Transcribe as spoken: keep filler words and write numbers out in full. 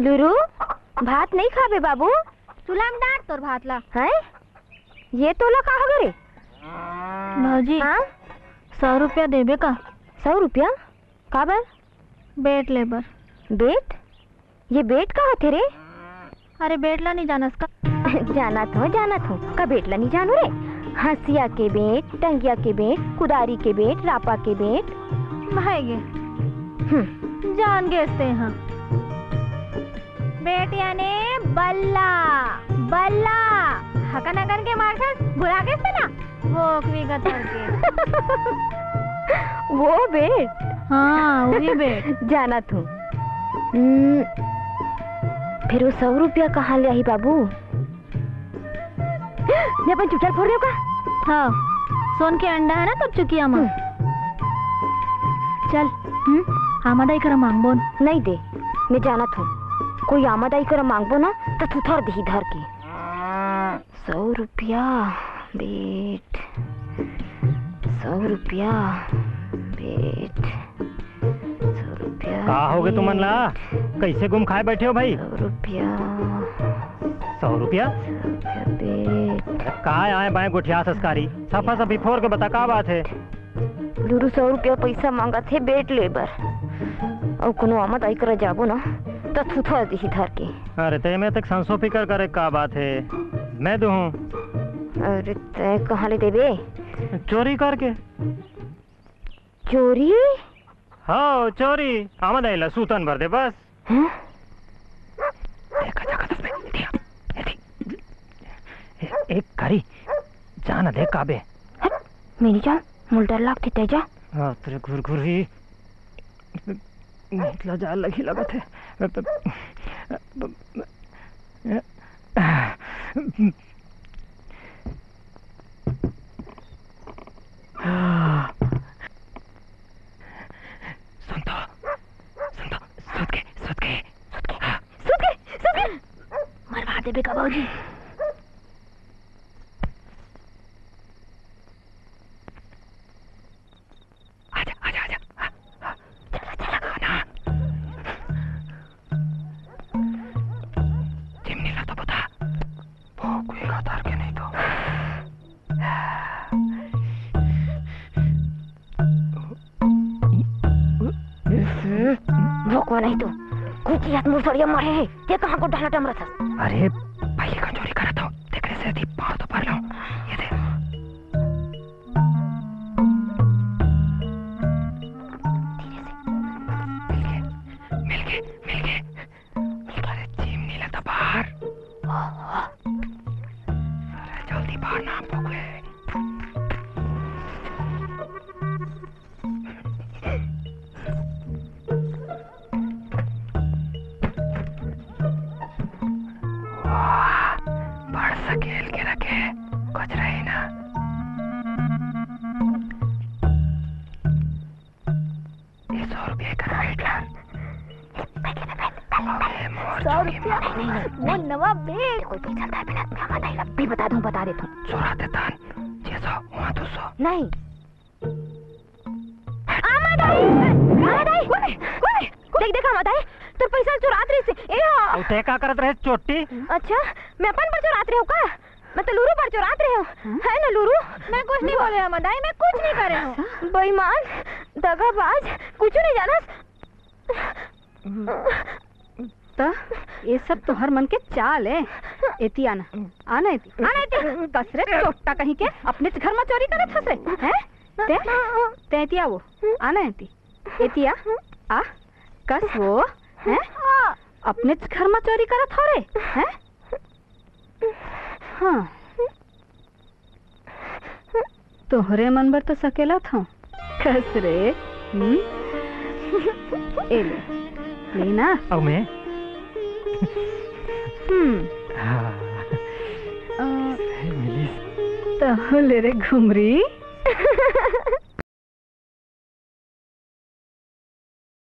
लुरु, भात नहीं खाबे बाबू? सुलाम डार तोर भात ला। हैं? ये तोला का हो गे रे? भौजी, हाँ? सौ रुपया देबे का? सौ रुपया? काबर? बेट ले बर। बेट? ये बेट का होथे रे? अरे, बेट ला नहीं जानस का? जानत हो, जानत हो। का बेट ला नहीं जानू रे? हंसिया के बेट, टंगिया के बेट, कुदारी के बेट, रापा के बेट। भाई गे। हम्म। जान गेस ते हाँ। बेट याने बल्ला, बल्ला। हकन हकन के मारथस, भुला गेस ते ना? वो अकवी का तर के। वो बेट? हाँ, वही बेट। जानत हूँ। हम्म, फिर वो सौ रुपया कहाँ ले आही बाबू? मैं अपन चुटिया ल फोड़ देव का? हाँ, सोन के अंडा है ना तोर चुकिया मा। हम्म। चल, हम्म? आमा दाई करा मांगबो न। नहीं दे, मैं जानत हूँ, कोई आमा दाई करा मांगबो ना, तो थुथर दिही धर के। सौ रुपया बेट, सौ रुपया बेट, सौ रुपया का हो गे तुमन ला? बेट। कैसे गुम खाए बैठे हो भाई? सौ रुपया। सौ रुपया? सौ रुपया बेट। अरे काय आए बाएं गोठिया संस्कारी? सफा सफी फोर के बता, का बात हे? लुरु सौ रुपया पैसा मांगत हे बेट ले बर। अउ कोनो आमा दाई करा जाबो ना, त थुथर दिही धर के। अरे, ते में तक संसो फिकर करे का बात हे? मैं दूहूं। अरे, तैं कहाँ ले देबे? चोरी करके। चोरी? हाँ, चोरी। आमा दाई ला सूतन भर दे बस। हैं? देखा जा कतस में, दिया, ए, दी। ए, एक करी, जान दे काबे। हट, मेरी जान, मुल डर लागथे तेजा। हाँ, तेरे घुरघुरी। निकला जा लगी लगत है। सुन तो, सुन तो, सुत के, सुत के, सुत के। हाँ। सुत के, सुत के। मरवा देबे का बाबूजी। आजा, आजा, आजा। हाँ, हाँ। चला, चला। हाँ ना। चिमनी ला तो बता। भोकवे का तार के नहीं तो। हम्म, भोकवा नहीं तो। कुछ याद मुसड़िया मारे है। ये कहाँ को डाला टमरा था? अरे, पहले का चोरी करा था। देखने से थी पाँव तो भर लो। ये दे। धीरे से। मिल गए, मिल गए, मिल गए। अरे, चिमनी ला तो बाहर। अरे, जल्दी बाहर ना भोकवे। वाह, बड़ सकेल के रखे, कुछ रही ना। ये सौ रुपये का नोट ला। अबे मोर सौ चोरी रुपया? मामा। नहीं, नहीं, नहीं, वो नवा बेग। कोई पैसा था बिना, मैं आमा दाई ला भी बता दूं, बता देता हूँ। चोरा देता हूँ। छह सौ, वहाँ दो सौ। नहीं। आमा दाई, आमा दाई, कोई, कोई, देख, देख, आमा दाई, तोर पैसा चुरात रहिस हे। ए, आ। अउ तैं का करत रहे चोट्टी? अच्छा, मैं अपन बर चुरात रहे हूँ का? मैं तो लुरु बर चुरात रहे हूँ। हाँ? है ना लुरु? मैं कुछ नहीं बोले आमा दाई, मैं कुछ नहीं करे हूँ। बेईमान, दगाबाज, कुछ नहीं जानस। त ये सब तोहर मन के चाल ए। एती आना, आना एती, आना एती। कस रे चोट्टा कहीं के, अपनेच घर मा चोरी करत हस रे, हैं? तैं, तैं एती आ वो, आना एती, एती आ, आ, कस वो, हैं? अपनेच घर मा चोरी करत हस रे, हैं? हाँ। तोहरे मन बर तो सकेला था। कस रे, हम्म? ए ले, ले ना। अउ मैं? हम्म। हाँ। अ, मिलिस। तहूँ ले रे घुमरी।